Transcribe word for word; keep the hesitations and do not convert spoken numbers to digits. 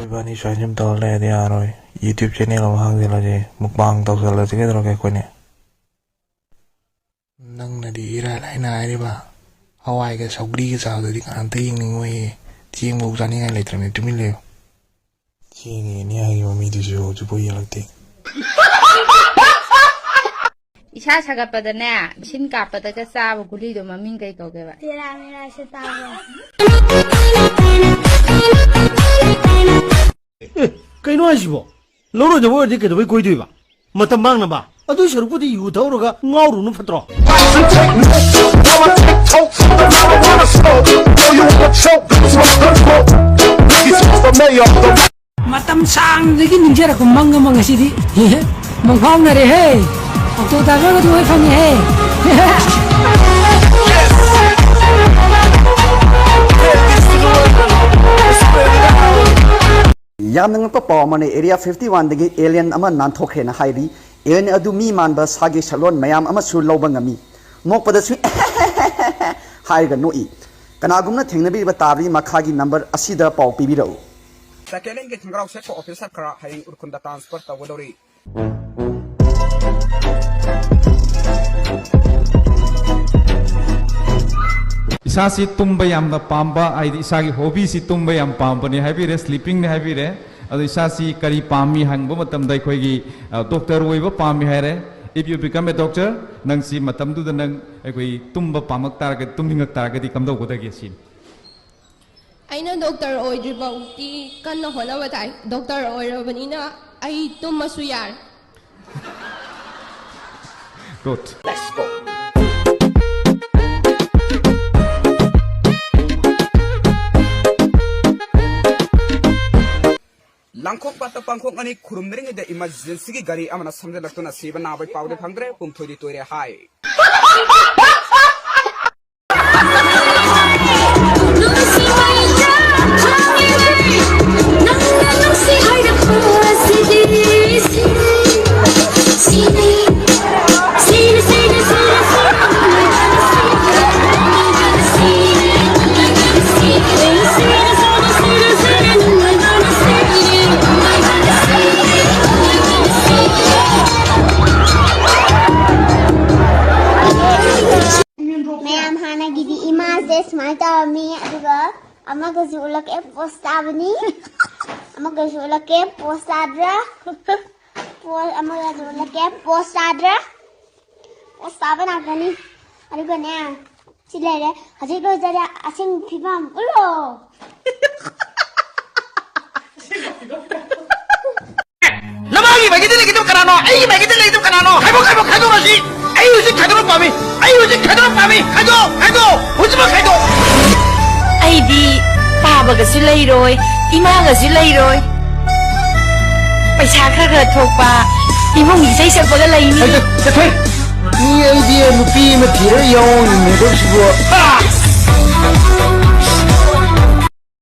ꯏꯕꯥꯅꯤ ꯁꯨꯃꯥꯏꯅ ꯁꯨꯝ ꯇꯧꯔ ꯂꯩꯔꯗꯤ ꯌꯥꯔꯣꯏ꯫ YouTube channel ꯑꯃ ꯍꯥꯡꯖꯤꯜꯂꯁꯦ, mukbang ꯇꯧꯁꯜꯂꯁꯤ ꯀꯩꯗꯧꯔꯒꯦ ꯑꯩꯈꯣꯏꯅꯤ? ꯅꯪꯅꯗꯤ ꯏꯔꯥꯏ ꯂꯥꯏꯅ ꯍꯥꯏꯔꯤꯕ, ꯍꯋꯥꯏꯒ ꯁꯧꯒ꯭ꯔꯤꯒ ꯆꯥꯕꯗꯨꯗꯤ ꯀꯅꯥꯝꯇ ꯌꯦꯡꯅꯤꯡꯉꯣꯏꯌꯦ꯫ ꯆꯦꯡꯐꯧ ꯆꯥꯅꯤꯡꯉꯥꯏ ꯂꯩꯇ꯭ꯔꯕꯅꯤ, ꯇꯨꯃꯤꯟ ꯂꯩꯌꯨ꯫ ꯆꯦꯡꯉꯦꯅꯦ ꯍꯥꯏꯈꯤꯕ ꯃꯤꯗꯨꯁꯨ ꯍꯧꯖꯤꯛꯐꯥꯎ ꯌꯦꯜꯂꯛꯇꯦ꯫ ꯏꯁꯥ ꯁꯥꯒꯠꯄꯗꯅꯦ, ꯁꯤꯟ ꯀꯥꯞꯄꯗꯒ ꯆꯥꯕ ꯒꯨꯂꯤꯗꯣ ꯃꯃꯤꯡ ꯀꯩ ꯀꯧꯒꯦꯕ? ꯇꯦꯔꯥ ꯃꯦꯔꯥ ꯁꯤꯇꯥꯕꯣꯟ꯫ ꯑꯦ, ꯀꯩꯅꯣ ꯍꯥꯏꯁꯤꯕꯣ? ꯂꯧꯔꯣꯏꯗꯕ ꯑꯣꯏꯔꯗꯤ ꯀꯩꯗꯧꯕꯩ ꯀꯣꯏꯗꯣꯏꯕ? ꯃꯇꯝ ꯃꯥꯡꯅꯕ? ꯑꯗꯨꯏ ꯁꯔꯨꯛꯄꯨꯗꯤ ꯌꯨ ꯊꯛꯎꯔꯒ ꯉꯥꯎꯔꯨꯅ ꯐꯠꯇ꯭ꯔꯣ? ꯃꯇꯝ ꯁꯥꯡꯗꯒꯤ ꯅꯤꯡꯖꯔꯛꯄ ꯃꯪ ꯑꯃ ꯉꯁꯤꯗꯤ ꯃꯪꯐꯥꯎꯅꯔꯦꯍꯦ꯫ ꯑꯣꯛꯇꯣ ꯗ꯭ꯔꯥꯏꯚꯔꯒꯗꯤ ꯍꯣꯏ ꯐꯪꯉꯦꯍꯦ꯫ ꯌꯥꯝꯅ ꯉꯛꯄ ꯄꯥꯎ ꯑꯃꯅ, Area fifty one ꯗꯒꯤ alien ꯑꯃ ꯅꯥꯟꯊꯣꯛꯈ꯭ꯔꯦꯅ ꯍꯥꯏꯔꯤ꯫ Alien ꯑꯗꯨ ꯃꯤ ꯃꯥꯟꯕ ꯁꯥꯒꯤ ꯁꯛꯂꯣꯟ ꯃꯌꯥꯝ ꯑꯃꯁꯨ ꯂꯧꯕ ꯉꯝꯃꯤ꯫ ꯅꯣꯛꯄꯗꯁꯨ ꯍꯥꯏꯔꯒ ꯅꯣꯛꯏ꯫ ꯀꯅꯥꯒꯨꯝꯅ ꯊꯦꯡꯅꯕꯤꯕ ꯇꯥꯔꯗꯤ ꯃꯈꯥꯒꯤ number ꯑꯁꯤꯗ ꯄꯥꯎ ꯄꯤꯕꯤꯔꯛꯎ꯫ Second handꯒꯤ ꯈꯣꯡꯒ꯭ꯔꯥꯎ ꯁꯦꯠꯄ officer ꯈꯔ ꯍꯌꯦꯡ ꯎꯈ꯭ꯔꯨꯜꯗ transfer ꯇꯧꯒꯗꯧꯔꯤ꯫ ꯏꯁꯥꯁꯤ ꯇꯨꯝꯕ ꯌꯥꯝꯅ ꯄꯥꯝꯕ, ꯍꯥꯏꯗꯤ ꯏꯁꯥꯒꯤ hobbyꯁꯤ ꯇꯨꯝꯕ ꯌꯥꯝ ꯄꯥꯝꯕꯅꯤ ꯍꯥꯏꯕꯤꯔꯦ, sleepingꯅꯤ ꯍꯥꯏꯕꯤꯔꯦ꯫ ꯑꯗꯣ ꯏꯁꯥꯁꯤ ꯀꯔꯤ ꯄꯥꯝꯃꯤ ꯍꯪꯕ ꯃꯇꯝꯗ ꯑꯩꯈꯣꯏꯒꯤ, ꯑ, doctor ꯑꯣꯏꯕ ꯄꯥꯝꯃꯤ ꯍꯥꯏꯔꯦ꯫ If you become a doctor, ꯅꯪꯁꯤ ꯃꯇꯝꯗꯨꯗ ꯅꯪ ꯑꯩꯈꯣꯏ ꯇꯨꯝꯕ ꯄꯥꯝꯃꯛ ꯇꯥꯔꯒꯗꯤ, ꯇꯨꯝꯅꯤꯡꯉꯛ ꯇꯥꯔꯒꯗꯤ ꯀꯝꯗꯧꯒꯗꯒꯦ ꯁꯤꯅꯤ꯫ ꯑꯩꯅ doctor ꯑꯣꯏꯗ꯭ꯔꯤꯐꯥꯎꯗꯤ ꯀꯟꯅ ꯍꯣꯠꯅꯕ ꯇꯥꯏ꯫ Doctor ꯑꯣꯏꯔꯕꯅꯤꯅ ꯑꯩ ꯇꯨꯝꯃꯁꯨ ꯌꯥꯔꯦ꯫ Good. Let's go. ꯂꯥꯡꯈꯣꯛ ꯄꯥꯠꯇ ꯄꯥꯡꯈꯣꯛ ꯑꯅꯤ ꯈꯨꯔꯨꯝꯅꯔꯤꯉꯩꯗ emergencyꯒꯤ ꯒꯥꯔꯤ ꯑꯃꯅ ꯁꯝꯖꯜꯂꯛꯇꯨꯅ ꯁꯤꯕ ꯅꯥꯕꯒꯤ ꯄꯥꯎꯗꯤ ꯐꯪꯗ꯭ꯔꯦ, ꯄꯨꯝꯊꯣꯏꯗꯤ ꯇꯣꯏꯔꯦ ꯍꯥꯏ꯫ ꯁꯦ ꯁꯨꯃꯥꯏꯅ ꯇꯧꯔꯝꯃꯤ꯫ ꯑꯗꯨꯒ ꯑꯃꯒꯁꯨ ꯎꯠꯂꯛꯀꯦ, ꯄꯣꯁ ꯇꯥꯕꯅꯤ꯫ ꯑꯃꯒꯁꯨ ꯎꯠꯂꯛꯀꯦ, ꯄꯣꯁ ꯇꯥꯗ꯭ꯔꯥ? ꯄꯣꯁ ꯑꯃꯒꯁꯨ ꯎꯠꯂꯛꯀꯦ, ꯄꯣꯁ ꯇꯥꯗ꯭ꯔꯥ? ꯄꯣꯁ ꯇꯥꯕ ꯉꯥꯛꯇꯅꯤ꯫ ꯑꯗꯨꯒꯅꯦ, ꯁꯤ ꯂꯩꯔꯦ꯫ ꯍꯧꯖꯤꯛ ꯂꯣꯏꯖꯔꯦ꯫ ꯑꯁꯦꯡꯕ ꯐꯤꯕꯝ ꯎꯠꯂꯣ꯫ ꯅꯃꯥꯒꯤ ꯃꯥꯏꯀꯩꯗ ꯂꯩꯒꯗꯕ ꯀꯅꯥꯅꯣ? ꯑꯩꯒꯤ ꯃꯥꯏꯀꯩꯗ ꯂꯩꯒꯗꯕ ꯀꯅꯥꯅꯣ? ꯈꯥꯏꯗꯣꯛ, ꯈꯥꯏꯗꯣꯛ, ꯈꯥꯏꯗꯣꯛꯑꯁꯤ꯫ ꯑꯩ ꯍꯧꯖꯤꯛ ꯈꯥꯏꯗꯣꯛꯄ ꯄꯥꯝꯃꯤ꯫ ꯑꯩ ꯍꯧꯖꯤꯛ ꯈꯥꯏꯗꯣꯛꯄ ꯄꯥꯝꯃꯤ꯫ ꯈꯥꯏꯗꯣꯛ, ꯈꯥꯏꯗꯣꯛ꯫ ꯍꯧꯖꯤꯛꯃꯛ ꯈꯥꯏꯗꯣꯛ꯫ ꯑꯩꯗꯤ ꯄꯥꯕꯒꯁꯨ ꯂꯩꯔꯣꯏ, ꯏꯃꯥꯒꯁꯨ ꯂꯩꯔꯣꯏ꯫ ꯄꯩꯁꯥ ꯈꯔ ꯈꯔ ꯊꯣꯛꯄ ꯏꯃꯨꯡ ꯏꯁꯩ ꯁꯛꯄꯒ ꯂꯩꯅꯤ꯫ ꯍꯩ, ꯆꯠꯊꯣꯛ꯫ ꯃꯤ ꯑꯩꯗꯤ ꯅꯨꯄꯤ ꯑꯃ ꯊꯤꯔ ꯌꯥꯎꯔꯤꯅꯦ ꯁꯤꯕꯨ꯫ ꯍꯥ!